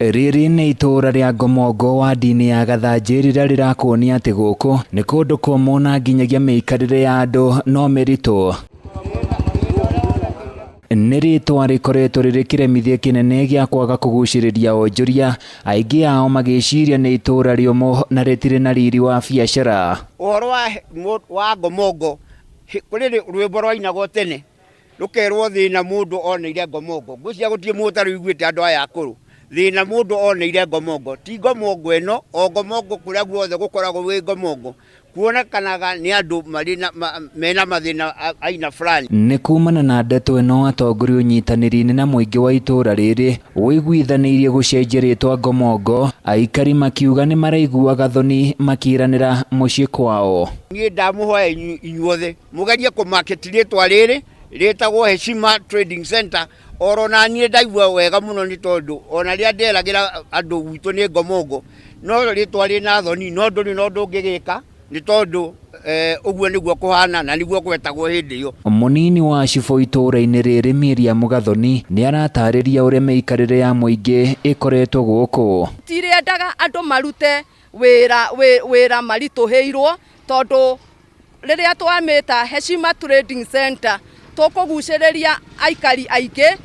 Rĩrĩ nĩ itũũra rĩa Ngomongo wadi-inĩ ya Gathanjĩ rĩrĩa rĩrakuonia atĩ gũkũ nĩ kũndũ kũmũ na nginyagia mĩikarĩre ya andũ no mĩritũ. Nĩ rĩtwa rĩkoretwo rĩrĩ kĩremithia kĩnene gĩa kwaga kũgucĩrĩria onjoria, aingĩ ao magĩciria nĩ itũũra rĩũmũ na rĩtirĩ na riri wa biacara. Ũhoro wa Ngomongo, kũrĩ rwĩmbo rwainagwo tene Rũkerwo thĩna mũndũ oneire ngomongo. Ngwĩciria gũtirĩ mũndũ ũtarũiguĩte andũ aya akũrũ. Thĩna mũndũ oneire ngomongo. Ti ngomongo ĩno, o ngomongo kũrĩa guothe gũkoragwo gwĩ ngomongo, kuonekanaga nĩ andũ marĩ na, mena mathĩna aina fulani. Nĩ kumana na ndeto ĩno atongoria ũnyitanĩri-inĩ na mũingĩ wa itũra rĩrĩ ũiguithanĩirie gũcenjia rĩtwa Ngomongo, aikari makiuga nĩ maraiguaga thoni makĩranĩra mũciĩ kwao. Niĩ ndamũhoya inyuothe Mũgerie kũ market rĩtwa rĩrĩ rĩtagwo Heshima Trading Center oro na niĩ ndaigua wega mũno nĩ tondũ ona rĩrĩa nderagĩra andũ gwitũ nĩ Ngomongo no rĩtwa rĩna thoni no ndũrĩ na ũndũ ũngĩgĩka nĩ tondũ ũguo nĩguo kũhana na nĩguo gwetagwo hĩndĩ ĩyo. Mũnini wa cibũ itũũra-inĩ rĩrĩ Miriam Gathoni nĩ aratarĩria ũrĩa mĩikarĩre ya mũingĩ ĩkoretwo gũkũ. Tirĩendaga andũ marute wĩra wĩra maritũhĩirwo tondũ Rĩrĩa twamĩta Heshima Trading Centre, tũkũgucĩrĩria aikari aingĩ,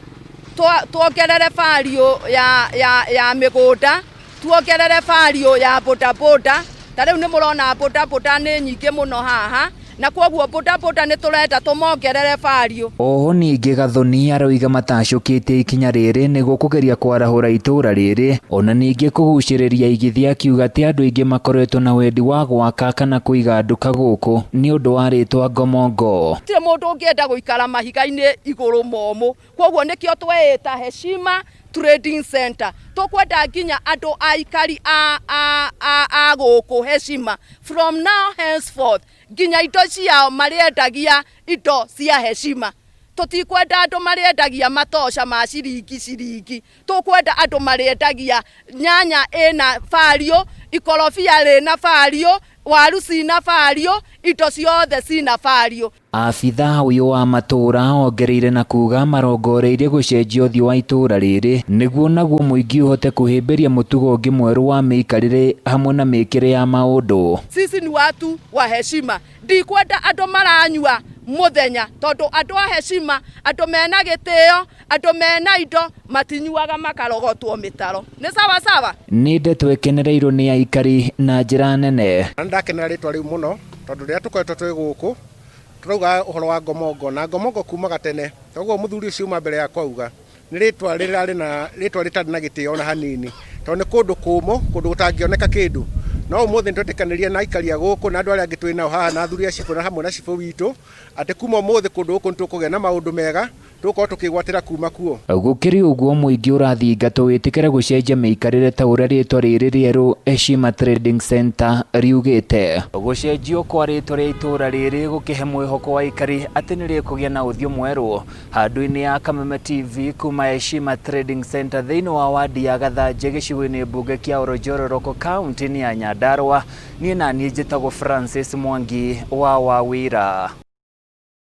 tuongerere value ya, ya, ya mĩgũnda, tuongerere value ya bodaboda. Ta rĩu nĩ mũrona bodaboda nĩ nyingĩ mũno haha, na kwoguo bodaboda nĩ tũrenda tũmongerere value. Oho ningĩ Gathoni aroiga matacũkĩtie ikinya rĩrĩ nĩguo kũgeria kwarahũra itũra rĩrĩ ona ningĩ kũgucĩrĩria aigithia akiuga atĩ andũ aingĩ makoretwo na wendi wa gwaka kana kũiga nduka gũkũ nĩ ũndũ wa rĩtwa Ngomongo. Gũtirĩ mũndũ ũngĩenda gũikara mahiga-inĩ igũrũ momũ, kwoguo nĩkĩo tweĩta Heshima Trading Centre. Tũkwenda nginya andũ aikari a, a, a, a gũkũ Heshima from now henceforth nginya indo ciao marĩendagia indo cia Heshima. Tũtikwenda andũ marĩendagia matoca ma ciringi ciringi, tũkwenda andũ marĩendagia nyanya ĩna value, ikorobia rĩna value, waru cina value, indo ciothe cina value. Abithaa ũyũ wa matũũra ongereire na kuga marongoreirie gũcenjia ũthiũ wa itũũra rĩrĩ nĩguo naguo mũingĩ ũhote kũhĩmbĩria mũtugo ũngĩ mwerũ wa mĩikarĩre hamwe na mĩkĩre ya maũndũ. Sisi ni watu wa heshima. Ndikwenda andũ maranyua mũthenya tondũ andũ a heshima, andũ mena gĩtĩo, andũ mena indo matinyuaga makarogotwo mĩtaro. Nĩ sawa sawa? Nĩ ndeto ĩkenereirwo nĩ aikari na njĩra nene. Na nĩndakenera rĩtwa rĩu mũno tondũ rĩrĩa tũkoretwo twĩ gũkũ tũrauga ũhoro wa Ngomongo na Ngomongo kumaga tene toguo mũthuri ũcio uma mbere yakwa auga nĩ rĩtwa rĩrarĩ na rĩtwa rĩtarĩ na gĩtĩo ona hanini tondũ nĩ kũndũ kũmũ kũndũ gũtangĩoneka kĩndũ no ũmũthĩ nĩtwetĩkanĩria na aikari a gũkũ na andũ arĩa angĩ twĩ nao haha na athuri a cibũ na hamwe na cibũ witũ atĩ kuma ũmũthĩ kũndũ gũkũ nĩtũkũgĩa na maũndũ mega tũgũkorwo tũkĩgwatĩra kuma kuo. Gũkĩrĩ ũguo mũingĩ ũrathingatwo wĩtĩkĩre gũcenjia mĩikarĩre ta ũrĩa rĩtwa rĩrĩ rĩerũ Heshima Trading Centre riugĩte. Gũcenjio kwa rĩtwa rĩa itũũra rĩrĩ gũkĩhe mwĩhoko wa aikari atĩ nĩrĩkũgĩa na ũthiũ mwerũ. Handũ-inĩ ya Kameme TV kuma Heshima Trading Centre thĩinĩ wa wadi ya Gathanjĩ gĩcigo-inĩ mbunge kĩa Olojororoko kaunti-inĩ ya Nyandarua, niĩ naniĩ njĩtagwo Francis Mwangi wa Wawira.